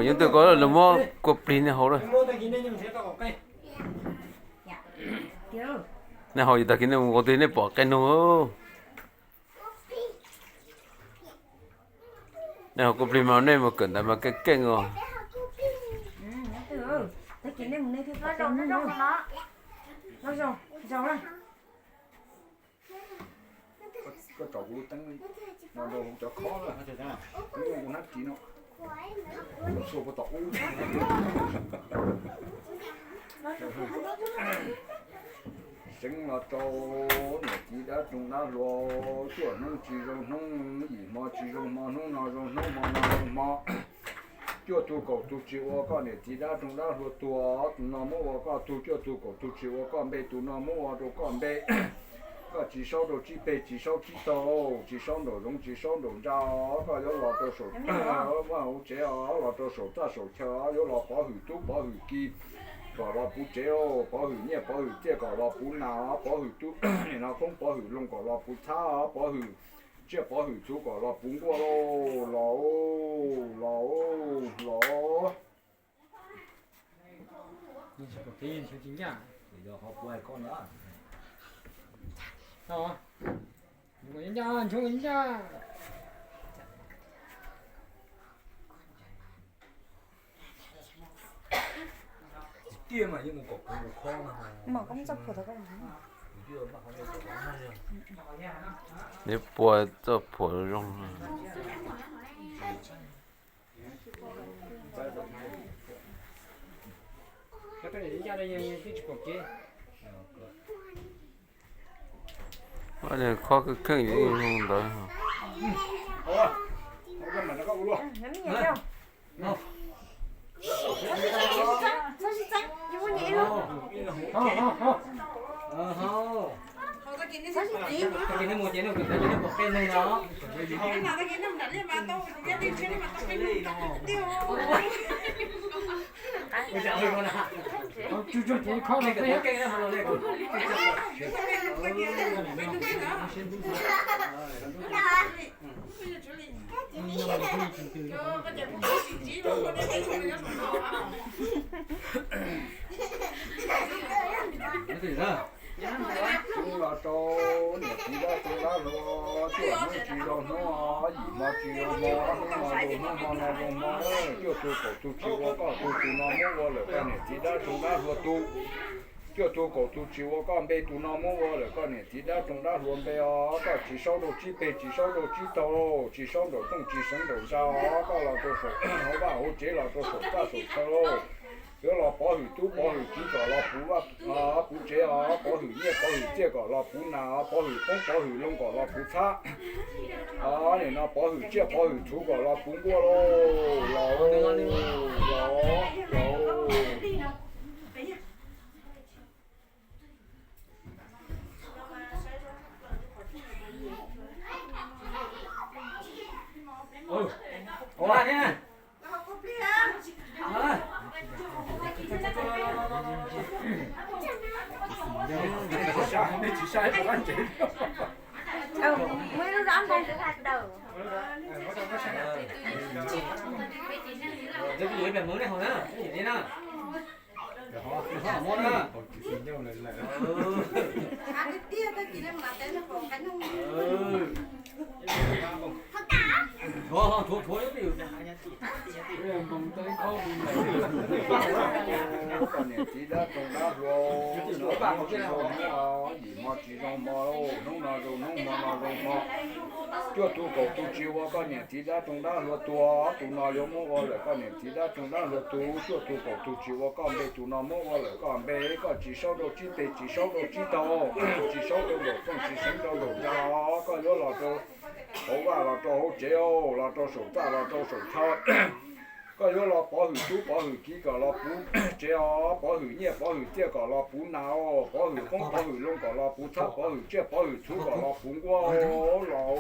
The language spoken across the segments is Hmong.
Nyob twg ko los muab kua plig nej haus lawm. Nej haus yus tag kis nej mus nkaus twg nej pom qe nug. Nej haus kua plig mas nej mus kawm ntawv mas keej keej os. Koj tsom kuv lub teeb no rau cov khob na, kuv hnab ris no, txhua puag tom ub. Seev los rau niam txiv dab roog dab hluas, cuaj hnub tsis zoo hnub, yim hmo tsis zoo hmo, hnub no zoo hnub, hmo no zoo hmo. Cuaj tug kaum tug tsis ua koj niam txiv dab roog dab hluas tuag, tus no muab ua koj tug. Cuaj tug kaum tug tsis ua koj npe, tus no muab ua rau koj npe. Koj tsis saub rau tsib peg, tsis saub tsib taug, tsis saub nraum zoov, tsis saub nraum ntsa, koj yuav los rau saum vaj hauv tsev os, los rau saum txaj saum chaw, yuav los pov hwm tub pov hwm ki kom los puv tsev, pov hwm nyiaj pov hwm txiaj kom los puv nas, pov hwm tub nim no koob pov hwm loo kom los puv txhab, pov hwm tsiaj pov hwm txhuv kom los puv nkuaj lauj. Los, los, los. Tiag mas yeej mus kom kuv mus khob no. Nws pua txoj phuam zoo. Khob kheej kheej ntawd. Los rau niam txiv dab roog dab hluas, cuaj hnub tsis zoo hnub, yim hmo tsis zoo hmo, hnub no zoo hnub, hmo no zoo hmo. Cuaj tug kaum tug tsis ua koj tug, tus no muab ua lawm koj niam txiv dab roog dab hluas tug. Cuaj tug kaum tug tsis ua koj npe, tus no muab ua lawm koj niam txiv dab roog dab hluas npe os. Koj tsis saub rau tsib peg, tsis saub rau tsib taug, tsis saub nraum rooj, tsis seev nraum ntsa, koj los rau saum hauv vaj hauv tsev, los rau saum txaj saum chaw lauj. Yuav los pov hwm tub pov hwm kiv kom los puv vaj puv tsev os, pov hwm nyiaj pov hwm txiaj kom los puv nas, pov hwm koob pov hwm loo kom los puv txhab. Nim no pov hwm tsiaj pov hwm txhuv kom los puv nkuaj lauj. Los, los, los. Koj niam txiv dab roog dab hluas, yim hmo tsis zoo hmo, hnub no zoo hnub, hmo no zoo hmo. Cuaj tug kaum tug tsis ua koj niam txiv dab roog dab hluas tuag, tus no yuav muab ua lawm koj niam txiv dab roog dab hluas tug. Cuaj tug kaum tug tsis ua koj npe, tus no muab ua lawm koj npe. Koj tsis saub rau tsib teg, tsis saub rau tsib taug, tsis saub rau nraum rooj, tsis seev rau nraum ntsa, koj yuav los rau hauv vaj los rau hauv tsev, los rau saum txaj los rau saum chaw. Koj yuav los pov hwm tub pov hwm kiv kom los puv tsev os, pov hwm nyiaj pov hwm txiaj kom los puv nas os, pov hwm koob pov hwm loo kom los puv txhab, pov hwm tsiaj pov hwm txhuv kom los puv nkuaj. Los, los,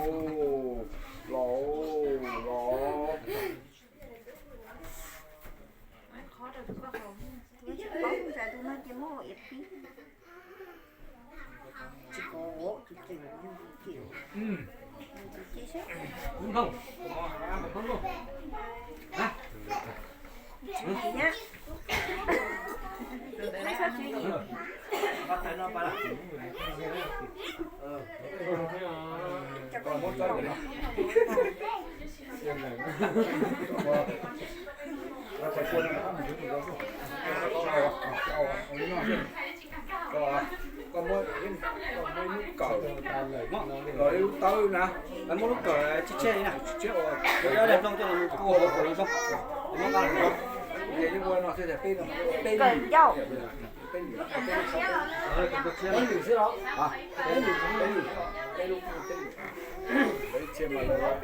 los. Thiab. Koj muab ib lub kawm, los ib lub tawb na, muab lub kawm tseg tseg li na, tseg ua, ces yeej ua no xwb, peb lwm, peb lwm, peb lwm xwb los, peb lwm, peb lwm, peb lwm, peb lwm,